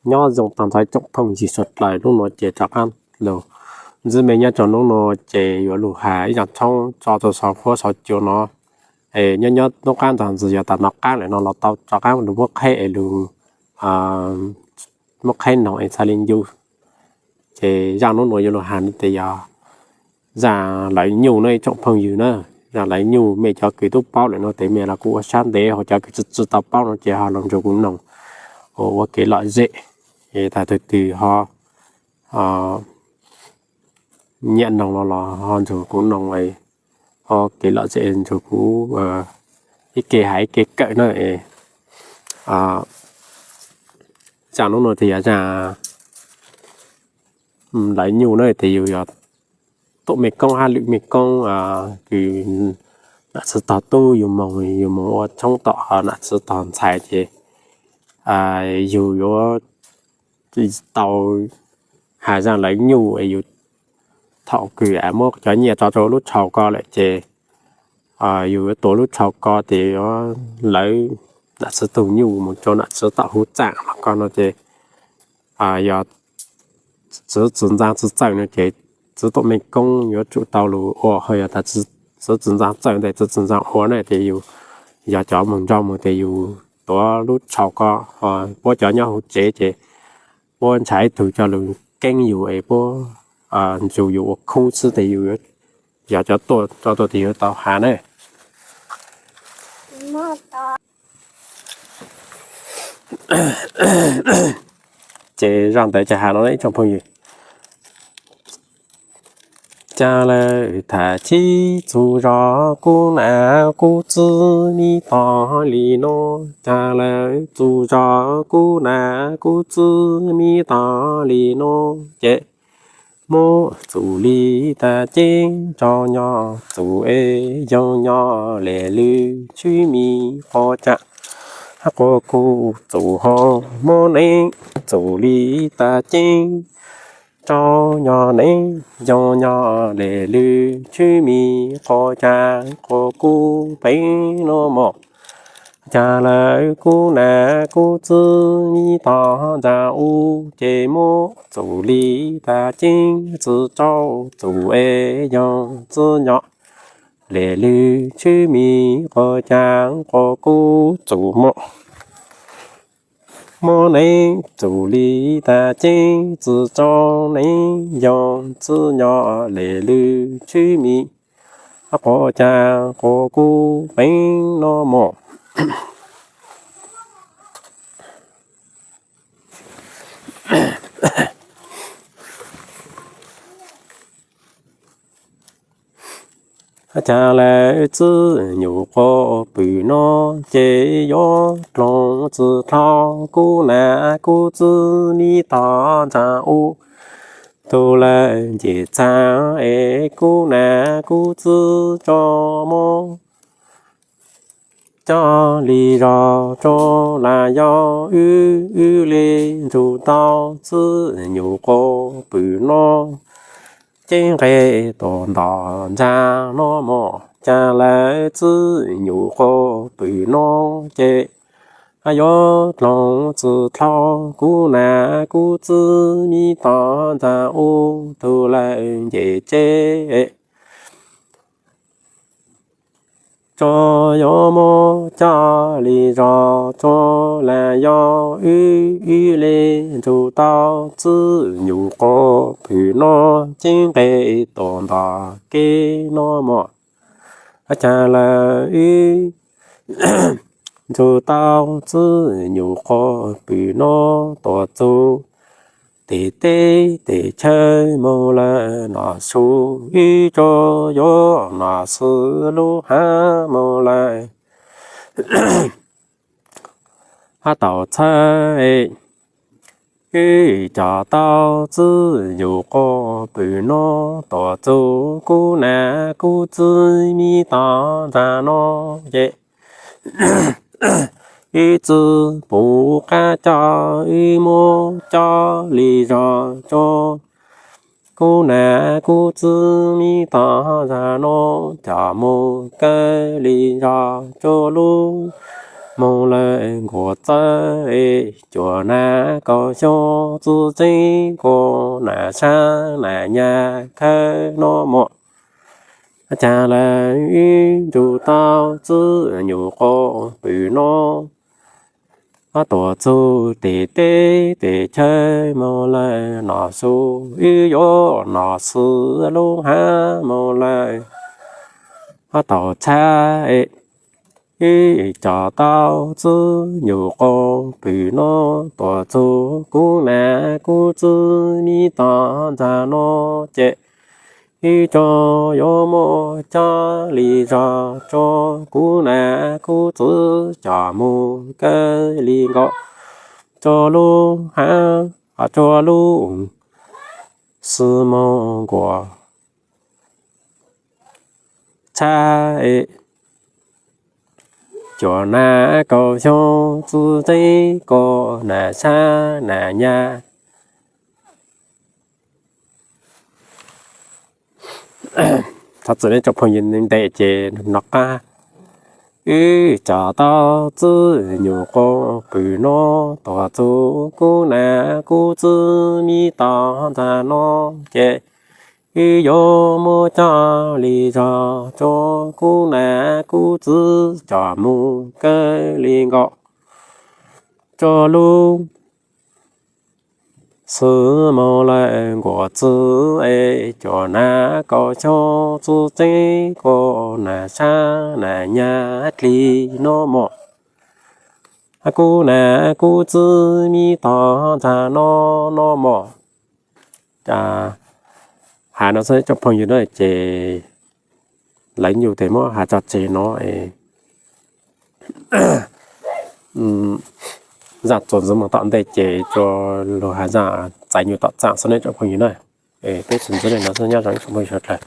Nyob zoo tag nrho tsoom phooj ywg suav dlawg, hnub nuav ces rov qaab lug ntsib mej nyob rua hnub nuav ces yuav lug has ib zaaj tshoob tso rua sau huab sau cua no. Es nyob nyob nub qaab nrog ntxiv yuav tas nov qaab lawm no los tau rov qaab lug muab qheb es lug muab qheb noog es txhaj le ncu. Ces zaaj hnub nuav yuav lug has no tes yog zaaj lawv nyuj na ib tsoom phooj ywg na. Zaaj lawv nyuj mej cov kws tub paub lawm no tes mej los kuj ua sab ntev, ho cov kws tsi tsi tau paub no ces ho lug nrug kuv noog ua kev lom zem. Es thaum twg twg ho nyiam noog los los ho nrug kuv noog, ho kev lom zem nrug kuv ib ke has ib ke kawm na. Zaaj hnub nuav tes yog zaaj lawv nyuj na tes yug yog tuam mej koob hab lwm mej koob kws nam txiv tog tub yug moog, yug moog ua tshoob tom nam txiv tog ntxhais ces yug yuav tau has zaaj lawv nyuj es yug thaum kws muab cov nyiaj tso rua lub tshau ko lawm ces yug yuav tuav lub tshau ko tes yuav lawv nam txiv tug nyuj moog rua nam txiv tom huv txaam los ko no ces yog txiv txwv ntxaa txiv txawj no ces txiv tuam mej koob yuav tsum tau lug ua, ho yog tas txiv txwv ntxaa txawj tes txiv txwv ntxaa ua na tes yug yog cov moog nraug moog tes yug tuav lub tshau ko, ho puab cov nyob huv tsev ces puab nrhav ib tug coj lug keeb yug es puab nrug yug ua khub xwb tes yug yog cov tuaj tso tuaj tes yug tau has na. Ces zaj ntawd ces has no ib tsoom phooj ywg. Cas lawv tham txug zog kub nam kub txwv mi tog li no, cas lawv txug zog kub nam kub txwv mi tog li no ces muab txuj li tas ceeb tso nyo txuj es yoog nyo le lwm tshwm mi quas caag quas kub txuj ho muab neeb txuj li tas ceeb tso nyo neeb yoog nyo le lwm tshwm mi quas caag quas kub peev nuav mog. Cas lawv kub nam kub txwv mi tog ntxaa u ces muab txuj li tas ceeb txwv tso txuj es yoog txwv nyo le lwm tshwm mi quas caag quas kub txuj mog. Muab neeb txuj li tas ceeb txwv tso neeb yoog txwv nyo le lwm tshwm mi quas caag quas kub peev nuav mog. Cas lawv txwv nyuj quas pwm nuav ces yuav dloog txwv dlhau kub nam kub txwv mi tog ntxaa u. Tug lawv nce txaa es kub nam kub txwv tso muab coj li zog tso las yog wb wb le nrug tau txwv nyuj quas pwm nuav ceeb nqe tuam ntog ntxaa nuav mog. Cas lawv txwv nyuj quas pwm nuav ces yuav dloog txwv dlhau kub nam kub txwv mi tog ntxaa u. Tug lawv nce tsev tso yuav muab coj li zog tso las yog wb wb le nrug tau txwv nyuj quas pwm nuav ceeb nqe tuam ntog kev nuav mog. Cas lawv wb nrug tau txwv nyuj quas pwm nuav tuam txug tes teb tes chaw moog lawm nom su, wb tso yuav nom su lub haav moog lawm hab tau txhawb wb coj tau txwv nyuj quas pwm nuav tuam txug kub nam kub txwv mi tog ntxaa nuav ces wb txwv pum qab coj wb muab coj li zog tso kub nam kub txwv mi tog ntxaa nuav coj moog kaw li zog tso lub moog lawm nkuas txawb, cuam nas kaum xyoo txwj ceeb kuas nas sab nas nyas khawb noj mov. Caag lawm wb nrug tau txwj nyuam qos pwm noj, tuam txug tes teb tes chaw moog lawm nom su, wb yuav nom su lub hab moog lawm taug txhab. Wb coj tau txwj nyuam qos pwm noj, tuam txug kub nas kub txwv mib tog ntxag noj ces, wb tso yuav muaj coj li zog tso, kub nas kub txwv coj moog kawg li nkaus, tso lub hab tso lub xwb moog nkuas txhab. Cuam nas kaum xyoo txwj ceeb kuas nas sab nas nyas. Thov txim nej tsoom phooj ywg, ntev ces nov qab. Wb coj tau txwj nyuam qos pwm noj, tuam txug kub nas kub txwv mib tog ntxag noj ces, wb yuav muab coj li zog tso, kub nas kub txwv coj moog kawg li nkaus, tso lub xwb moog lawm nkuas txwv. Cuam nas kaum xyoo txwj ceeb kuas nas sab nas nyas dlig noj mov, kub nas kub txwv mib tog ntxag noj noj mov. Has no xwb tsoom phooj ywg na ces lawv yug tes muab has tso tseg no es zaaj txuas ntxiv moog tom ntej ces tsuas lug has zaaj txais nyuj tom txaaj xwb ne tsoom phooj ywg na. Peb tsuas ntxiv le no xwb, nyob zoo tsoom phooj ywg sawv dlawg.